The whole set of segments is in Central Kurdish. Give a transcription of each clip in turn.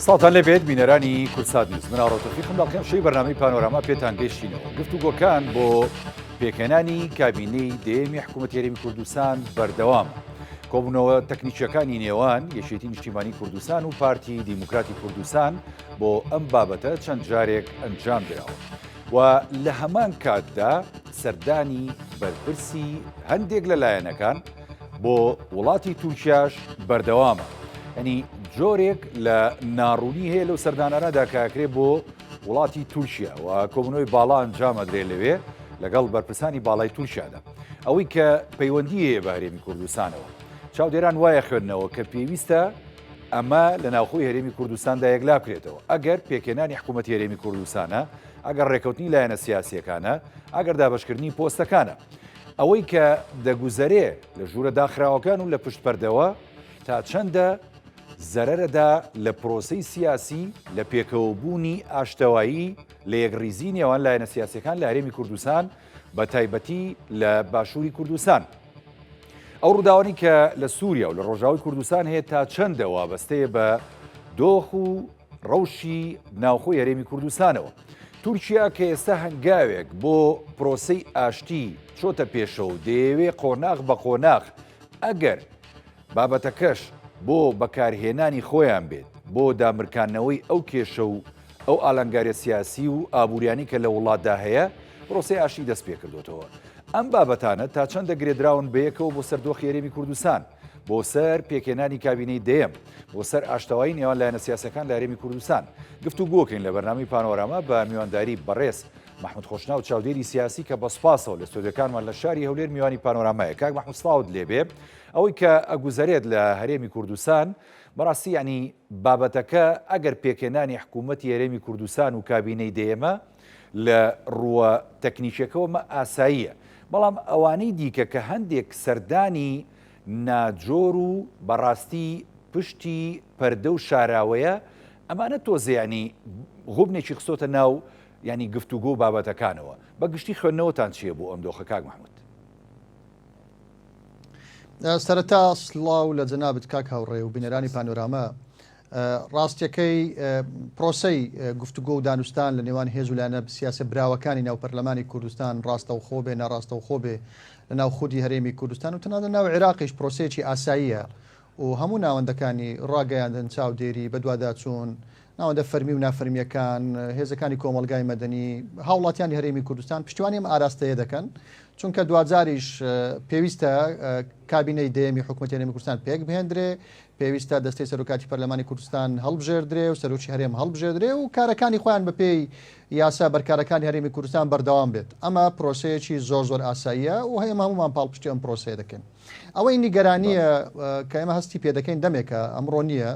سڵاوتان لێبێت بینەرانی کوردسات نیوز من ئاڕۆ تۆفیقم لە ئەڵقەی ئەمشەوی بەرنامەی پانۆراما پێتان گەیشتینەوە گفتوگۆکان بۆ پێکهێنانی کابینەی دەیەمی حکوومەتی هەرێمی کوردستان بەردەوامە کۆبوونەوە تەکنیکیەکانی نێوان یەکێتی نیشتیمانی کوردستان و پارتی دیموکراتی کوردستان بۆ ئەم بابەتە چەند جارێک ئەنجام دراوە و لە هەمان کاتدا سەردانی بەرپرسی هەندێک لە لایەنەکان بۆ وڵاتی تورکیاش بەردەوامە ئەنی جۆرێک لە ناڕوونی هەیە لەو سەردانانەدا کاکرێ بۆ وڵاتی تورکیا و کۆبوونەوەی باڵا ئەنجامەدرێ لەوێ لەگەڵ بەرپرسانی باڵای تورکیادا ئەوەی کە پەیوەندی هەیە بە هەرێمی کوردستانەوە چاودێران وایە خوێندنەوە کە پێویستە ئەمە لە ناوخۆی هەرێمی کوردستاندا یەکلا بکرێتەوە ئەگەر پێکهێنانی حکوومەتی هەرێمی کوردستانە ئەگەر ڕێکەوتنی لایەنە سیاسیەکانە ئەگەر دابشکردنی پۆستەکانە ئەوەی کە دەگوزەرێ لە ژوورە داخراوەکان و لە پشت پەردەوە تا چەندە زەرەرەدا لە پرۆسەی سیاسی لە پێکەوەبوونی ئاشتەوایی لە یەکڕیزی نێوان لایەنە سیاسەکان لە هەرێمی کوردستان بە تایبەتی لە باشووری کوردستان. ئەو ڕووداوانی کە لە سووریا و لە ڕۆژاوی کوردستان هەیە تا چەندە وابەستەیە بە دۆخ و ڕەوشی ناوخۆی هەرێمی کوردستانەوە. تورکیا کە ئێستا هەنگاوێک بۆ پرۆسەی ئاشتی چۆتە پێشەوە و دەیەوێ قۆناغ بە قۆناغ ئەگەر بابەتەکەش بۆ بەکارهێنانی خۆیان بێت بۆ دامرکاندنەوەی ئەو کێشە و ئەو ئالنگاریە سیاسی و ئابووریانی کە لە وڵاتدا هەیە پرۆسەی ئاشتی دەست پێکردوێتەوە. ئەم بابەتانە تا چەندە گرێدراون بەیەکەوە بۆ سەر دۆخی هەرێمی کوردستان، بۆ سەر پێکهێنانی کابینەی دەیەم، بۆ سەر ئاشتەوایی نێوان لایەنە سیاسیەکان لە هەرێمی کوردستان. گفتوگۆکەین لە بەرنامەی پانۆراما بە میوانداری بەڕێز مەحمود خۆشناو چاودێری سیاسی کە بە سوپاسەوە لە ستۆدیۆکانمان لە شاری هەولێر میوانی پانۆرامایە. کاک مەحمود سڵاوت لێبێ. ئەوەی کە ئەگوزەرێت لە هەرێمی کوردستان بەڕاستی یانی بابەتەکە ئەگەر پێکهێنانی حکوومەتی هەرێمی کوردستان و کابینەی دەیەمە لە ڕووە تەکنیکیەکەوە مە ئاساییە، بەڵام ئەوانەی دیکە کە هەندێک سەردانی ناجۆر و بەڕاستی پشتی پەردە و شاراوەیە، ئەمانە تۆزێ یانی غوبنێکی خستۆتە ناو یانی گفتوگۆ و بابەتەکانەوە. بە گشتی خوێندنەوەتان چییە بۆ ئەم دۆخە کاک مەحمود؟ سەرەتا سڵاو لە جەنابت کاک هاوڕێ و بینەرانی پانۆراما. ڕاستیەکەی پرۆسەی گفتوگۆ و دانوستان لە نێوان هێز و لایەنە سیاسە براوەکانی ناو پەرلەمانی کوردستان ڕاستەوخۆ بێ ناڕاستەوخۆ بێ لە ناو خودی هەرێمی کوردستان و تەنانەت ناو عێراقیش پرۆسەیەکی ئاساییە و هەموو ناوەندەکانی ڕاگەیاندن، چاودێری، بەدواداچوون، ناوەندە فەرمی و نافەرمییەکان، هێزەکانی کۆمەڵگای مەدەنی، هاوڵاتیانی هەرێمی کوردستان پشتیوانی ئەم ئاراستەیە دەکەن، چونکە دواجاریش پێویستە کابینەی دەیەمی حکومەتی هەرێمی کوردستان پێکبهێندرێ، پێویستە دەستەی سەرۆکاتی پەرلەمانی کوردستان هەڵبژێردرێ و سەرۆکی هەرێم هەڵبژێردرێ و کارەکانی خۆیان بەپێی یاسا بەرکارەکانی هەرێمی کوردستان بەردەوام بێت. ئەمە پرۆسەیەکی زۆر زۆر ئاساییە و ئێمە هەموومان پاڵپشتی ئەم پرۆسەیە دەکەین. ئەوەی نیگەرانییە کە ئێمە هەستی پێدەکەین دەمێکە، ئەمڕۆ نییە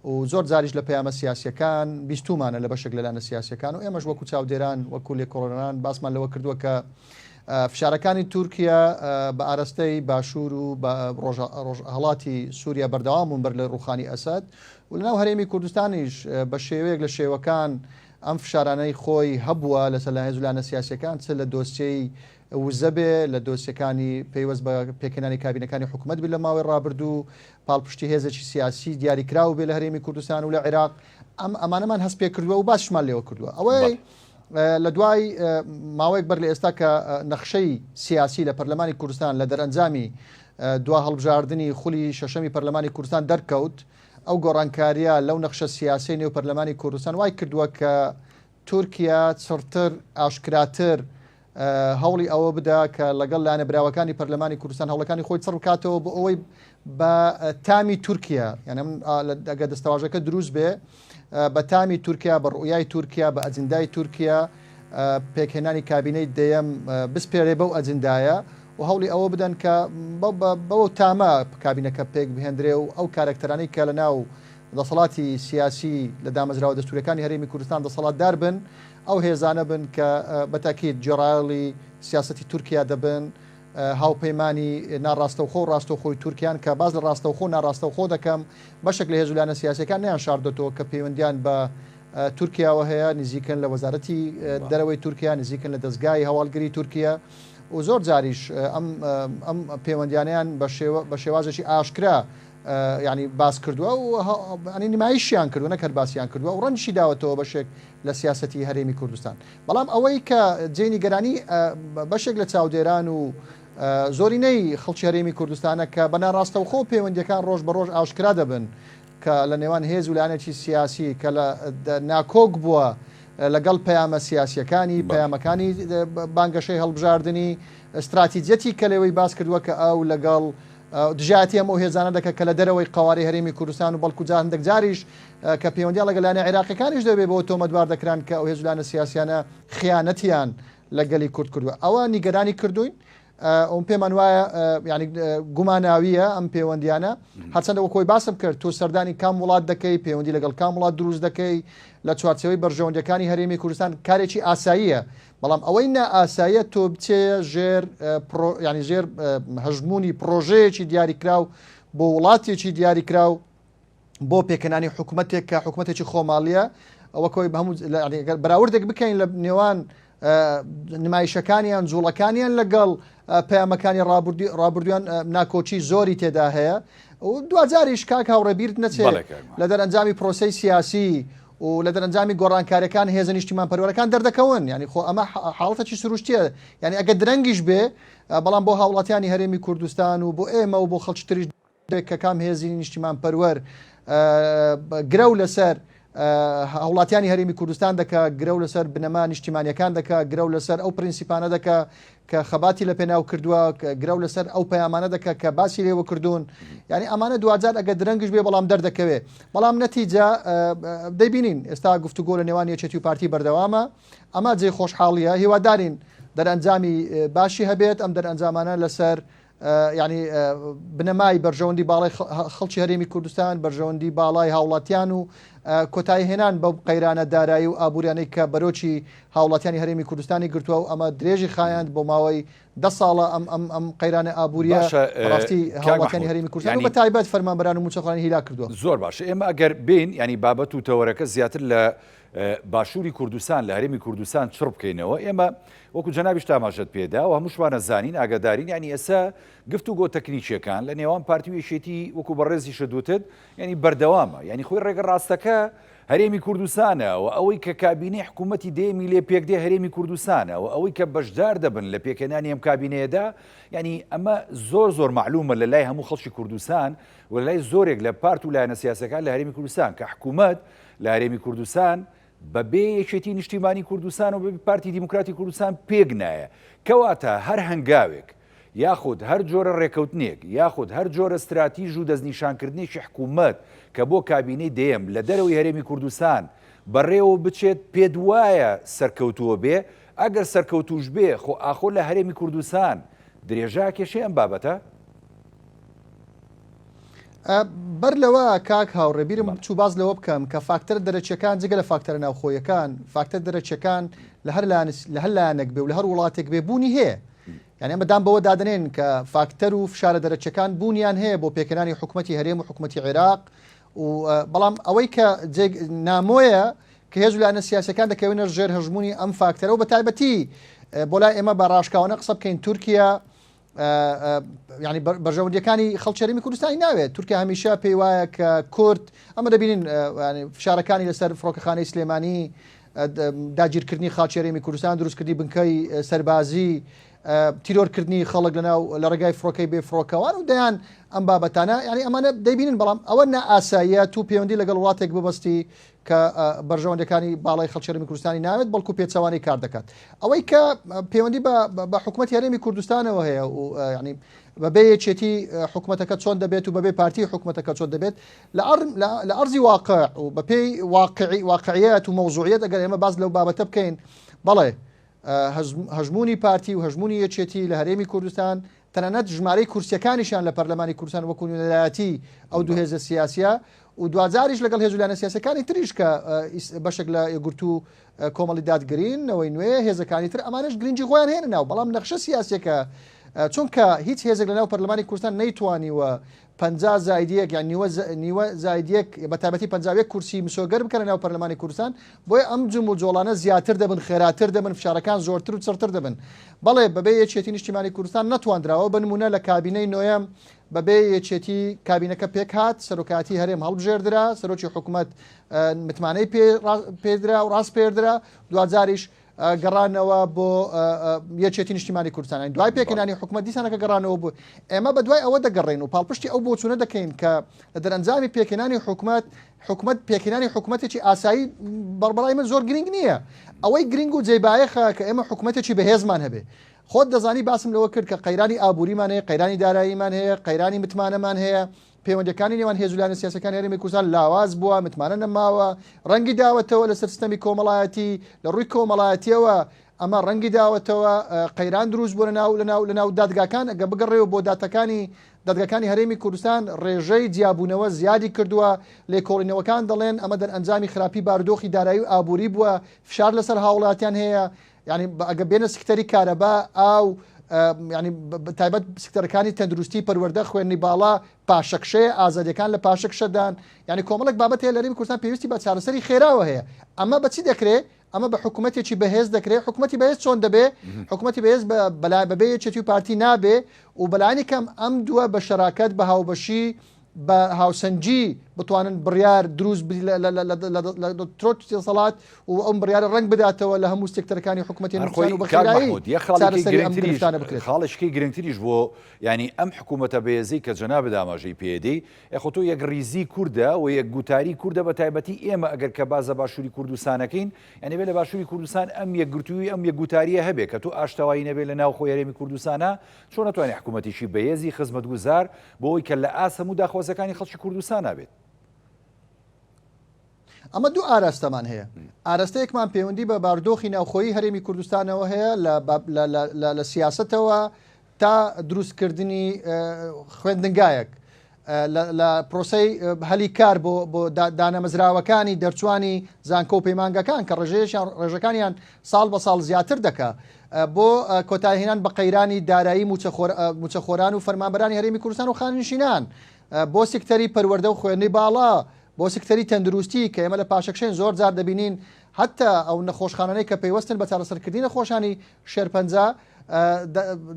و زۆر جاریش لە پەیامە سیاسییەکان بیستوومانە لە بەشێک لە لایەنە سیاسییەکان و ئێمەش وەکو چاودێران، وەکو لێکۆڵەران باسمان لەوە کردووە کە فشارەکانی تورکیا بە ئارەستەی باشوور و ڕۆژهەڵاتی سووریا بەردەوام بوون بەر لە ڕووخانی ئەسەد و لەناو هەرێمی کوردستانیش بە شێوەیەک لە شێوەکان ئەم فشارانەی خۆی هەبووە لەسەر لایەن هێز و لایەنە سیاسییەکان چ لە دۆسیەی وزە بێ لە دۆسیەکانی پەیوەست بە پێکهێنانی کابینەکانی حکومەت بێ لە ماوەی ڕابردوو، پاڵپشتی هێزێکی سیاسی دیاریکراو بێ لە هەرێمی کوردستان و لە عێراق، ئەم ئەمانەمان هەست پێکردووە و باسیشمان لێوە کردووە. ئەوەی لە دوای ماوەیەک بەر لە ئێستا کە نەخشەی سیاسی لە پەرلەمانی کوردستان لە دەرئەنجامی دوا هەڵبژاردنی خولی شەشەمی پەرلەمانی کوردستان دەرکەوت، ئەو گۆڕانکارییە لەو نەخشە سیاسیەی نێو پەرلەمانی کوردستان وای کردووە کە تورکیا چڕتر، ئاشکراتر هەوڵی ئەوە بدا کە لەگەڵ لایەنە براوەکانی پەرلەمانی کوردستان هەوڵەکانی خۆی چڕ بکاتەوە بۆ ئەوەی بە تامی تورکیا یعنی من ئەگەر دەستەواژەکە دروست بێ بە تامی تورکیا بە ڕوئیای تورکیا بە ئەجندای تورکیا پێکهێنانی کابینەی دەیەم بسپێرێ بەو ئەجندایە و هەوڵی ئەوە بدەن کە بەو تامە کابینەکە پێک بهێندرێ و ئەو کارەکتەرانەی کە لە ناو دەسەڵاتی سیاسی لە دامەزراوە دەستووریەکانی هەرێمی کوردستان دەسەڵاتدار بن، ئەو هێزانە بن کە بە تاکید گوێڕایەڵی سیاسەتی تورکیا دەبن، هاوپەیمانی ناڕاستەوخۆ و ڕاستەوخۆی تورکیان، کە باس لە ڕاستەوخۆ و ناڕاستەوخۆ دەکەم، بەشێک لە هێز و لایەنە سیاسیەکان نەیانشاردۆتەوە کە پەیوەندیان بە تورکیاوە هەیە، نزیکن لە وەزارەتی دەرەوەی تورکیا، نزیکن لە دەزگای هەواڵگری تورکیا و زۆر جاریش ئەم پەیوەندیانەیان بە شێوازێکی ئاشکرا. یانی باس کردووە و ینی نمایشیان کردووە نەک هەر باسیان کردووە و ڕەنجشی داوەتەوە بەشێک لە سیاسەتی هەرێمی کوردستان. بەڵام ئەوەی کە جێی نیگەرانی بەشێک لە چاودێران و زۆرینەی خەڵکی هەرێمی کوردستانە کە بە ناڕاستەوخۆ پەیوەندیەکان ڕۆژ بە ڕۆژ ئاشکرا دەبن کە لە نێوان هێز و لایەنێکی سیاسی کە لە ناکۆک بووە لەگەڵ پەیامە سیاسیەکانی، پەیامەکانی بانگەشەی هەڵبژاردنی، ستراتیجیەتی کە لێوەی باس کردووە کە ئەو لەگەڵ دژایەتی هەموو ئەو هێزانە دەکات کە لە دەرەوەی قەوارەی هەرێمی کوردستان و بەڵکو جا هەندێک جاریش کە پەیوەندیان لەگەڵ لایەنە عێراقیەکانیش دەبێت بەوە تۆمەتبار دەکران کە ئەو هێز و لایەنە سیاسیانە خیانەتیان لە گەلی کورد کردووە. ئەوە نیگەرانی کردووین. ئەوم پێمان وایە یعنی گوماناویە ئەم پەیوەندیانە هەرچەندە وەکۆی باسم کرد تۆ سەردانی کام وڵات دەکەی پەیوەندی لەگەڵ کام وڵات دروست دەکەی لە چوارچێوەی بەرژەوەندەکانی هەرێمی کوردستان کارێکی ئاساییە بەڵام ئەوەی نائاساییە تۆ بچێ ژێر ینی ژێر هەژمونی پرۆژەیەکی دیاریکراو بۆ وڵاتێکی دیاریکراو بۆ پێکەنانی حکوومەتێک کە حکوومەتێکی خۆماڵیە وەکۆی هەموو بەراوردێک بکەین لە نێوان نمایشەکانیان جوڵەکانیان لەگەڵ پەیامەکانی ڕابردویان ناکۆکی زۆری تێدا هەیە و دوجاریش کاک هاوڕێ بیرت نەچێت لە دەرەنجامی پرۆسی سیاسی و لە دەرەنجامی گۆڕانکاریەکان هێزە نیشتیمان پەروەرەکان دەردەکەون یعنی خۆ ئەمە حاڵەتێکی سروشتیە یعنی ئەگە درەنگیش بێ بەڵام بۆ هاوڵاتیانی هەرێمی کوردستان و بۆ ئێمە و بۆ خەڵکی تریش کە کام هێزی نیشتیمان پەروەر گرەو لەسەر هاوڵاتیانی هەرێمی کوردستان دەکا گرەو لەسەر بنەما نیشتیمانیەکان دەکا گرەو لەسەر ئەو پرینسیپانە دەکا کە خەباتی لە پێناو کردووە گرەو لەسەر ئەو پەیامانە دەکا کە باسی لێوە کردوون یعنی ئەمانە دواجار ئەگە درەنگش بێ بەڵام دەردەکەوێ بەڵام نەتیجە دەیبینین ئێستا گفتوگۆ لە نێوان یەکێتی و پارتی بەردەوامە ئەمە جێ خۆشحاڵیە هیوادارین دەرئەنجامی باشی هەبێت ئەم دەرئەنجامانە لەسەر یانی بنەمای بەرژەوەندی باڵای خەڵکی هەرێمی کوردستان، بەرژەوەندی باڵای هاوڵاتیان و کۆتایی هێنان بەو قەیرانە دارایی و ئابووریانەی کە بەرۆکی هاوڵاتیانی هەرێمی کوردستانی گرتووە و ئەمە درێژی خایاند بۆ ماوەی دە ساڵە ئەم ئەم ئەم قەیرانە ئابووریە باشە بەڕاستی کاک هاوڵاتیانی مەحمود هەرێمی کوردستان و یانی بە تایبەت فەرمانبەران و مووچەخۆرانی هیلاک کردووە. زۆر باشە ئێمە ئەگەر بێین یانی بابەت و تەوەرەکە زیاتر لە باشووری کوردستان لە هەرێمی کوردستان چڕ بکەینەوە ئێمە وەکو جەنابیشت ئاماژەت پێدا و هەمووشمان ئەزانین ئاگادارین یانی ئێستا گفتوگۆ تەکنیکیەکان لە نێوان پارتی و یەکێتی وەکو بەڕێزیشت وتت یانی بەردەوامە یانی خۆی ڕێگە ڕاستەکە هەرێمی کوردستانە و ئەوەی کە کابینەی حکوومەتی دێمی لێ پێک دێ هەرێمی کوردستانە و ئەوەی کە بەشدار دەبن لە پێکهێنانی ئەم کابینەیەدا یانی ئەمە زۆر زۆر مەعلومە لە لای هەموو خەڵکی کوردستان و لە لای زۆرێک لە پارت و لایەنە سیاسەکان لە هەرێمی کوردستان کە حکوومەت لە هەرێمی کوردستان بە بێ یەکێتی نیشتیمانی کوردستان و بەبێ پارتی دیموکراتی کوردستان پێک نایە. کەواتە هەر هەنگاوێک یاخود هەر جۆرە ڕێکەوتنێک یاخود هەر جۆرە ستراتیژ و دەستنیشانکردنێکی حکوومەت کە بۆ کابینەی دەیەم لە دەرەوەی هەرێمی کوردستان بەڕێوە بچێت پێت وایە سەرکەوتووە بێ؟ ئەگەر سەرکەوتووش بێ خۆ ئاخۆ لە هەرێمی کوردستان درێژە ئەکێشێ ئەم بابەتە؟ بەر لەوە کاک هاوڕێ بیرم چوو باس لەوە بکەم کە فاکتەرە دەرەکیەکان جگە لە فاکتەرە ناوخۆیەکان فاکتەر دەرەکیەکان لە هەر لە هەر لایەنێک بێ و لە هەر وڵاتێک بێ بوونی هەیە یعنی ئەمە دان بەوە دادنێن کە فاکتەر و فشارە دەرەکیەکان بوونیان هەیە بۆ پێکهێنانی حکوومەتی هەرێم و حکوومەتی عێراق و بەڵام ئەوەی کە نامۆیە کە هێز و لایەنە سیاسەکان دەکەونە ژێر هەژمونی ئەم فاکتەرە و بە تایبەتی بۆ لای ئێمە بە ڕاشکاوانە قسە بکەین تورکیا یعنی بەرژەوەندیەکانی خەڵکی هەرێمی کوردستانی ناوێت تورکیا هەمیشە پێی وایە کە کورد ئەمە دەبینین فشارەکانی لەسەر فڕۆکەخانەی سلێمانی داگیرکردنی خاکی هەرێمی کوردستان دروستکردنی بنکەی سەربازی تیرۆرکردنی خەڵک لەناو لە ڕێگای فڕۆکەی بێ فڕۆکەوان و دەیان ئەم بابەتانە یعنی ئەمانە دەیبینن بەڵام ئەوە نائاساییە تو پەیوەندی لەگەڵ وڵاتێک ببەستی کە بەرژەوەندەکانی باڵای خەڵکی هەرێمی کوردستانی ناوێت بەڵکو پێچەوانەی کار دەکات ئەوەی کە پەیوەندی بە حکوومەت هەرێمی کوردستانەوە هەیە و ینی بەبێ یەکێتی حکوومەتەکە چۆن دەبێت و بەبێ پارتی حکوومەتەکە چۆن دەبێت لە ئەرزی واقع و بەپێی واقعی واقعیت و مەوزوعیت ئەگەر ئێمە باز لەو بابەتە بکەین بەڵێ هەژمونی پارتی و هەژمونی یەکێتی لە هەرێمی کوردستان تەنانەت ژمارەی کورسیەکانیشیان لە پەرلەمانی کوردستان وەکو نوێنەرایەتی ئەو دوو هێزە سیاسیە و دواجاریش لەگەڵ هێز و لایەنە سیاسەکانی تریش کە بەشێک لە یەکگرتوو کۆمەڵی دادگرین نەوەی نوێ هێزەکانی تر ئەمانەش گرنگی خۆیان هێنە ناو بەڵام نەخشە سیاسیەکە چونکە هیچ هێزێک لەناو پەرلەمانی کوردستان نەیتوانیوە 50 زائد یەک یان نیوە نیوە زائد یەک بە تایبەتی 51 کورسی مسۆگەر بکەنە ناو پەرلەمانی کوردستان بۆیە ئەم جم و جۆڵانە زیاتر دەبن خێراتر دەبن فشارەکان زۆرتر و چڕتر دەبن بەڵێ بەبێ یەکێتی نیشتیمانی کوردستان نەتواندراوە بە نمونە لە کابینەی نۆیەم بەبێ یەکێتی کابینەکە پێکهات سەرۆکایەتی هەرێم هەڵبژێردرا سەرۆکی حکومەت متمانەی پێدرا و ڕاسپێردرا دواجاریش گەڕانەوە بۆ یەکێتی نیشتیمانی کوردستان دوای پێکهێنانی حکومەت دیسانەکە گەڕانەوە بوو ئێمە بە دوای ئەوە دەگەڕێن و پاڵپشتی ئەو بۆچوونە دەکەین کە لە دەرەنجامی پێکهێنانی حکومەت حکومەت پێکهێنانی حکومەتێکی ئاسایی بەڕای من زۆر گرنگ نییە ئەوەی گرنگ و جێبایەخە کە ئێمە حکومەتێکی بەهێزمان هەبێ خۆت دەزانی باسم لەوە کرد کە قەیرانی ئابووریمان هەیە قەیرانی داراییمان هەیە قەیرانی متمانەمان هەیە پەیوەندیەکانی نێوان هێز و لایەنە سیاسەکانی هەرێمی کوردستان لاواز بووە، متمانە نەماوە، ڕەنگی داوەتەوە لەسەر سیستەمی کۆمەڵایەتی، لە ڕووی کۆمەڵایەتیەوە ئەمە ڕەنگی داوەتەوە، قەیران دروست بووە لەناو لەناو لەناو دادگاکان، ئەگەر بگەڕێەوە بۆ داتەکانی دادگاکانی هەرێمی کوردستان ڕێژەی جیابوونەوە زیادی کردووە، لێکۆڵینەوەکان دەڵێن ئەمە دەرئەنجامی خراپی بارودۆخی دارایی و ئابووری بووە، فشار لەسەر هاوڵاتیان هەیە، یانی ئەگەر بێنە سکتەری کارەبا، ئاو، یانی تایبەت سکتەرەکانی تەندروستی، پەروەردە، خوێندنی باڵا پاشەکشەیە، ئازادیەکان لە پاشەکشەدان، یانی کۆمەڵێک بابەت هەیە لە هەرێمی کوردستان پێویستی بە چارەسەری خێراوە هەیە. ئەمە بە چی دەکرێ؟ ئەمە بە حکوومەتێکی بەهێز دەکرێ. حکوومەتی بەهێز چۆن دەبێ؟ حکوومەتی بەهێز بەبێ یەکێتی و پارتی نابێ و بەلایەنی کەم ئەم دووە بە شەراکەت، بە هاوبەشی، بە هاوسەنگی بتوانن بڕیار دروست لە ترۆتی دەسەڵات و ئەم بڕیارە ڕەنگ بداتەوە لە هەموو سێکتەرەکانی حکوومەتی هەرخۆی هەرێم و بە کاک خێرایی مەحمود یە خاڵێکی چارەسەری ئەم گرنگتریش گرفتانە بکرێت. خاڵێکی گرنگتریش بۆ یانی ئەم حکوومەتە بەهێزەی کە جەنابت ئاماژەی پێدەی ئێ خۆ تۆ یەکڕیزی کوردە و یەک گوتاری کوردە بە تایبەتی ئێمە ئەگەر کە باس لە باشووری کوردستانەکەین یانی بێ لە باشووری کوردستان ئەم یەکگرتووی ئەم یەکگوتاریە هەبێ کە تۆ ئاشتەوایی نەبێ لە ناوخۆی هەرێمی کوردستانە چۆن ئەتوانێ حکوومەتێکی بەهێزی خزمەتگوزار بۆ ئەوەی کە لە ئاست هەموو داخوازیەکانی خەڵکی کوردستانا بێت. ئەمە دوو ئاراستەمان هەیە ئاراستەیەکمان پەیوەندی بە باردۆخی ناوخۆیی هەرێمی کوردستانەوە هەیە لە سیاستەوە تا دروستکردنی خوێندنگایەک لە پرۆسەی هەلی کار بۆ بۆ دانەمەزراوەکانی دەرچوانی زانکۆ و پەیمانگەکان کە ڕێژەیەکیان ڕێژەکانیان ساڵ بە ساڵ زیاتر دەکا بۆ کۆتایهێنان بە قەیرانی دارایی موچەخۆران و فەرمانبەرانی هەرێمی کوردستان و خانەنشینان بۆ سیکتەری پەروەردە و خوێندنی باڵا بۆ سیکتەری تەندروستی کە ئێمە لە پاشەکشەین زۆر جار دەبینین حتا ئەو نەخۆشخانانەی کە پەیوەستن بە چارەسەرکردنی نەخۆشانی شێرپەنجە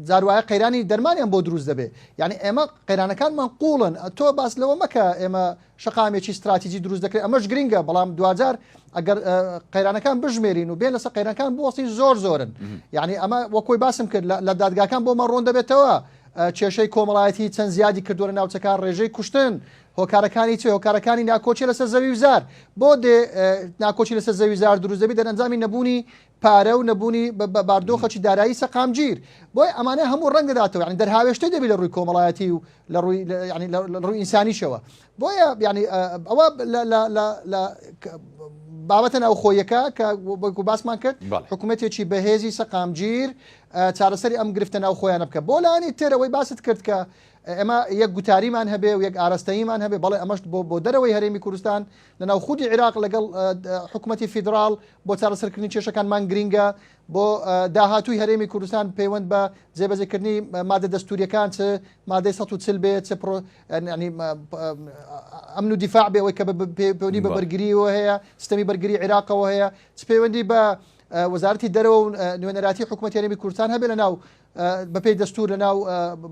جار وایە قەیرانی دەرمانیان بۆ دروست دەبێ یعنی ئێمە قەیرانەکانمان قوڵن تۆ باس لەوە مەکە ئێمە شەقامێکی استراتیجی دروست دەکرێت ئەمەش گرنگە بەڵام دواجار ئەگەر قەیرانەکان بژمێرین و بێن لەسەر قەیرانەکان بوەستین زۆر زۆرن یعنی ئەمە وەکۆی باسم کرد لە دادگاکان بۆمە ڕۆن دەبێتەوە کێشەی کۆمەڵایەتی چەند زیادی کردووە لە ناوچەکان ڕێژەی کوشتن هۆکارەکانی چی هۆکارەکانی ناکۆکی لەسەر زەوی و زار بۆ دێ ناکۆکی لەسەر زەوی زار دروست دەبێت دەرەنجامی نەبوونی پارە و نەبوونی باردۆخەکی دارایی سەقامگیر بۆیە ئەمانە هەموو ڕەنگ دەداتەوە یعنی دەرهاوێشتەی دەبی لە ڕووی کۆمەڵایەتی و لە ڕووی یعنی لە ڕووی ئینسانیشەوە بۆیە یعنی ئەوە لە بابەتە ناوخۆیەکە کە وەکو باسمان کرد حکوومەتێکی بەهێزی سەقامگیر چارەسەری ئەم گرفتە ناوخۆیانە بکە بۆ لانی ترەوەی باست کرد کە ئێمە یەک گوتاریمان هەبێ و یەک ئاراستەییمان هەبێ بەڵێ ئەمەش بۆ بۆ دەرەوەی هەرێمی کوردستان لەناو خودی عیراق لەگەڵ حکوومەتی فیدراڵ بۆ چارەسەرکردنی کێشەکانمان گرینگە بۆ داهاتووی هەرێمی کوردستان پەیوەند بە جێبەجێکردنی مادە دەستوریەکان چ مادەی 140 بێ چ پرۆ ئەمن و دیفاع بێ ئەوەی کە پەیوەندی بە بەرگریەوە هەیە سیستەمی بەرگری عێراقەوە هەیە چ پەیوەندی بە وەزارەتی دەرەوە و نوێنەراتی حکوومەتی هەرێمی کوردستان هەبێ لە ناو بەپێی دەستور لە ناو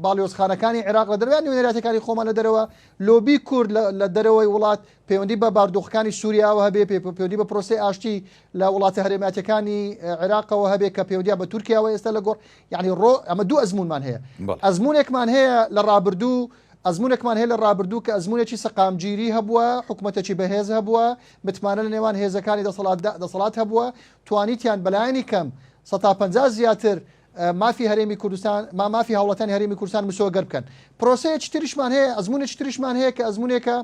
باڵیۆزخانەکانی عێراق لە دەرەوە نوێنەراتەکانی خۆمان لە دەرەوە لۆبی کورد لە دەرەوەی وڵات پەیوەندی بە باردۆخەکانی سووریاوە هەبێ پەیوەندی بە پرۆسەی ئاشتی لە وڵاتە هەرێماتەکانی عێراقەوە هەبێ کە پەیوەندیان بە تورکیاوە ئێستا لە گۆڕ یعنی ڕۆ ئەمە دوو ئەزمونمان هەیە ئەزمونێکمان هەیە لە ڕابردوو ئەزمونێکمان هەیە لە ڕابردوو کە ئەزمونێکی سەقامگیری هەبووە حکوومەتێکی بەهێز هەبووە متمانە لە نێوان هێزەکانی دەسەڵات دەسەڵات هەبووە توانیتیان بەلایەنی کەم 150 زیاتر مافی هەرێمی کوردستان ما مافی هاوڵاتیانی هەرێمی کوردستان مسۆگەر بکەن. پرۆسەیەکی تریشمان هەیە، ئەزموونێکی تریشمان هەیە کە ئەزموونێکە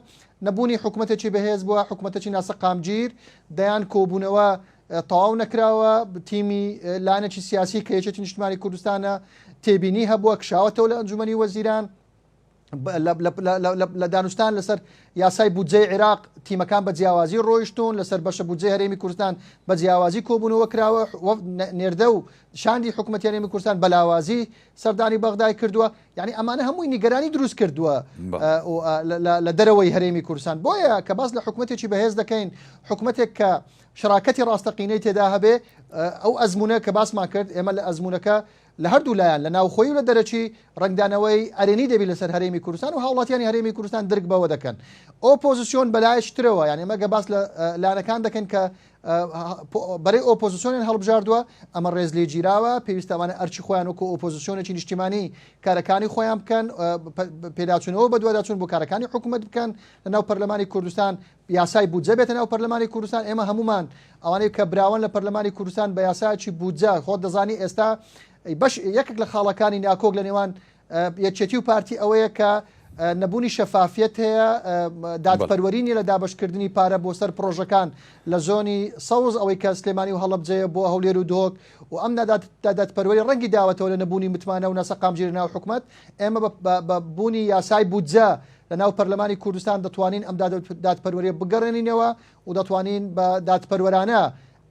نەبوونی حکومەتێکی بەهێز بووە، حکومەتێکی ناسەقامگیر، دەیان کۆبوونەوە تەواو نەکراوە، تیمی لایەنێکی سیاسی کە یەکێتی نیشتمانی کوردستانە تێبینی هەبووە، کشاوەتەوە لە ئەنجومەنی وەزیران. لە دانوستان لەسەر یاسای بودجەی عێراق تیمەکان بە جیاوازی ڕۆیشتون، لەسەر بەشە بودجەی هەرێمی کوردستان بە جیاوازی کۆبوونەوە کراوە، نێردە و شاندی حکوومەتی هەرێمی کوردستان بە لاوازی سەردانی بەغدای کردووە. یعنی ئەمانە هەمووی نیگەرانی دروست کردووە لە دەرەوەی هەرێمی کوردستان. بۆیە کە باس لە حکوومەتێکی بەهێز دەکەین، حکوومەتێک کە شراکەتی ڕاستەقینەی تێدا هەبێ، ئەو ئەزمونە کە باسمان کرد ئێمە لە ئەزمونەکە لە هەردوو لایەن لە ناوخۆیی و لە دەرەکی ڕەنگدانەوەی ئەرێنی دەبی لەسەر هەرێمی کوردستان و هاوڵاتیانی هەرێمی کوردستان درک بەوە دەکەن. ئۆپۆزسیۆن بەلایەکی ترەوە، یان ئێمە گە باس لە لایەنەکان دەکەین کە بەرەی ئۆپۆزسیۆنیان هەڵبژاردووە، ئەمە ڕێز لێ گیراوە، پێویستە ئەوانە ئەرکی خۆیان وەکو ئۆپۆزسیۆنێکی نیشتیمانی کارەکانی خۆیان بکەن، پێداچوونەوە بەدواداچوون بۆ کارەکانی حکوومەت بکەن لەناو پەرلەمانی کوردستان، یاسای بودجە بێتە ناو پەرلەمانی کوردستان. ئێمە هەمومان ئەوانەی کە براوەن لە پەرلەمانی کوردستان بە یاسایەکی بودجە، خۆت دەزانی ئێستا بەش یەکێک لە خاڵەکانی ناکۆک لە نێوان یەکێتی و پارتی ئەوەیە کە نەبوونی شەفافیەت هەیە، دادپەروەری نیە لە دابەشکردنی پارە بۆ سەر پرۆژەکان لە زۆنی سەوز ئەوەی کە سلێمانی و هەڵەبجەیە بۆ هەولێر و دهۆک و ئەم نادادپەروەری ڕەنگی داوەتەوە لە نەبوونی متمانە و ناسەقامگیری ناو حکومەت. ئێمە بە بوونی یاسای بودجە لە ناو پەرلەمانی کوردستان دەتوانین ئەم دادپەروەریە بگەڕێنینەوە و دەتوانین بە دادپەروەرانە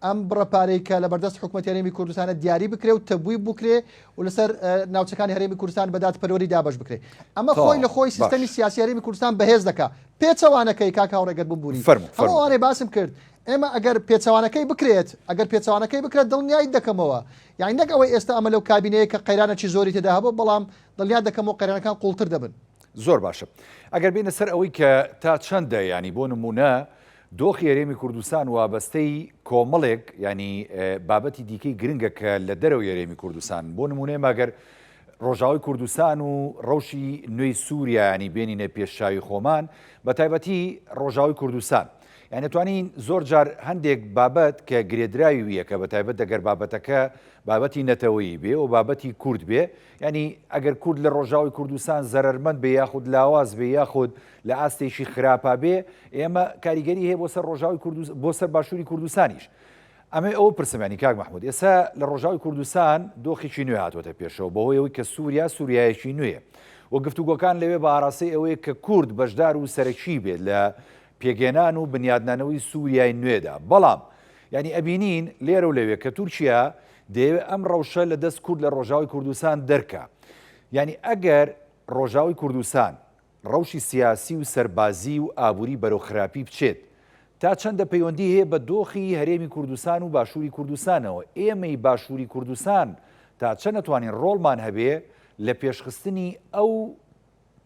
ئەم بڕە پارەی کە لە بەردەست حکومەتی هەرێمی کوردستانە دیاری بکرێ و تەبووی بکرێ و لەسەر ناوچەکانی هەرێمی کوردستان بە دادپەروەری دابەش بکرێ. ئەمە خۆی لە خۆی سیستەمی سیاسی هەرێمی کوردستان بەهێز دەکا. پێچەوانەکەی کاک هاوڕێ گەر بمبوری هەموو ئەوانەی باسم کرد ئێمە ئەگەر پێچەوانەکەی بکرێت، ئەگەر پێچەوانەکەی بکرێت دڵنیایت دەکەمەوە، یانی نەک ئەوەی ئێستا ئەمە لەو کابینەیە کە قەیرانێکی زۆری تێدا هەبوو، بەڵام دڵنیات دەکەمەوە قەیرانەکان قووڵتر دەبن. زۆر باشە ئەگەر بێینە سەر ئەوەی کە تا چەندە ینی بۆ نمونە دۆخی هەرێمی کوردستان وابەستەی کۆمەڵێک ینی بابەتی دیکەی گرنگە کە لە دەرەوەی هەرێمی کوردستان بۆ نمونەیە ماگەر ڕۆژاوی کوردستان و ڕەوشی نوێی سووریانی بێنینە پێشاوی خۆمان بە تایبەتی ڕۆژاوی کوردستان یعنی توانین زۆر جار هەندێک بابەت کە گرێدراوی ویەکە بە تایبەت دەگەر بابەتەکە بابەتی نەتەوەیی بێ و بابەتی کورد بێ یانی ئەگەر کورد لە ڕۆژاوی کوردستان زەرەرمەند بێ یاخود لاواز بێ یاخود لە ئاستێکی خراپا بێ ئێمە کاریگەری هەیە بۆ سەر ڕۆژاوی کوردستان بۆ سەر باشووری کوردستانیش ئەمە ئەو پرسمانی کاک محمود ئێستا لە ڕۆژاوی کوردستان دۆخێکی نوێ هاتووەتە پێشەوە بەهۆی ئەوەی کە سووریا سووریایەکی نوێ و گفتوگۆکان لەوێ بە ئاراستەی ئەوەیە کە کورد بەشدار و سەرەکی بێت لە پێکهێنان و بنیادنانەوەی سووریای نوێدا بەڵام یعنی ئەبینین لێرە و لەوێ کە تورکیا دەیەوێت ئەم ڕەوشە لە دەست کورد لە ڕۆژاوای کوردستان دەرکا. یانی ئەگەر ڕۆژاوای کوردستان ڕەوشی سیاسی و سەربازی و ئابووری بەرەو خراپی بچێت، تا چەندە پەیوەندی هەیە بە دۆخی هەرێمی کوردستان و باشووری کوردستانەوە؟ ئێمەی باشووری کوردستان تا چەند ئەتوانین ڕۆڵمان هەبێ لە پێشخستنی ئەو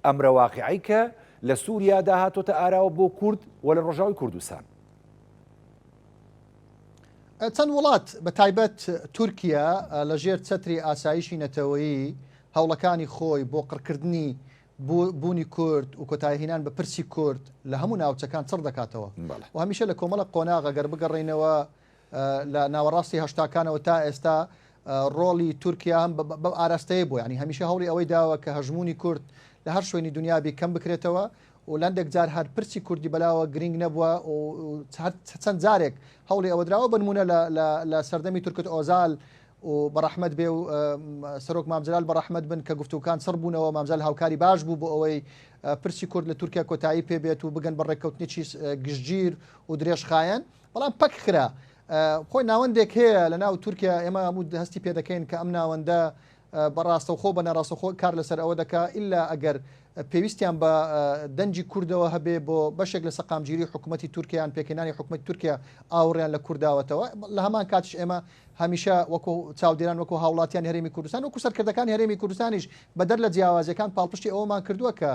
ئەمرە واقیعەی کە لە سووریادا هاتۆتە ئاراوە بۆ کورد و لە ڕۆژاوای کوردستان؟ چەند وڵات بە تایبەت تورکیا لە ژێر چەتری ئاسایشی نەتەوەیی هەوڵەکانی خۆی بۆ قڕکردنی بوونی کورد و کۆتاییهینان بە پرسی کورد لە هەموو ناوچەکان چڕ دەکاتەوە و هەمیشە لە کۆمەڵە قۆناغ ئەگەر بگەڕێینەوە لە ناوەڕاستی هەشتاکانەوە تا ئێستا ڕۆڵی تورکیا هەم بەم ئاراستەیە بووە، یانی هەمیشە هەوڵی ئەوەی داوە کە هەژموونی کورد لە هەر شوێنی دونیا بی کەم بکرێتەوە و لەندێک جار هەر پرسی کوردی بەلاوە گرینگ نەبووە و چەند جارێک هەوڵی ئەوە دراوە بە نموونە لە سەردەمی تورکت ئۆزال و بەڕەحمەت بێ و سەرۆک مام جەلال بەڕەحمەت بن کە گفتوگۆکان چڕ بوونەوە مام جەلال هاوکاری باش بوو بۆ ئەوەی پرسی کورد لە تورکیا کۆتایی پێ بێت و بگەن بە ڕێککەوتنێکی گشتگیر و درێژخایەن بەڵام پەک خرا. خۆی ناوەندێک هەیە لە ناو تورکیا ئێمە هەموو هەستی پێ دەکەین کە ئەم ناوەندە بە ڕاستەوخۆ بە ناڕاستەوخۆ کار لەسەر ئەوە دەکا ئیلا ئەگەر پێویستیان بە دەنگی کوردەوە هەبێ بۆ بەشێک لە سەقامگیری حکوومەتی تورکیان پێکهێنانی حکوومەتی تورکیا ئاوڕیان لە کورداوەتەوە لە هەمان کاتیش ئێمە هەمیشە وەکو چاودێران وەکو هاوڵاتیان هەرێمی کوردستان وەکو سەرکردەکانی هەرێمی کوردستانیش بەدەر لە جیاوازیەکان پاڵپشتی ئەوەمان کردووە کە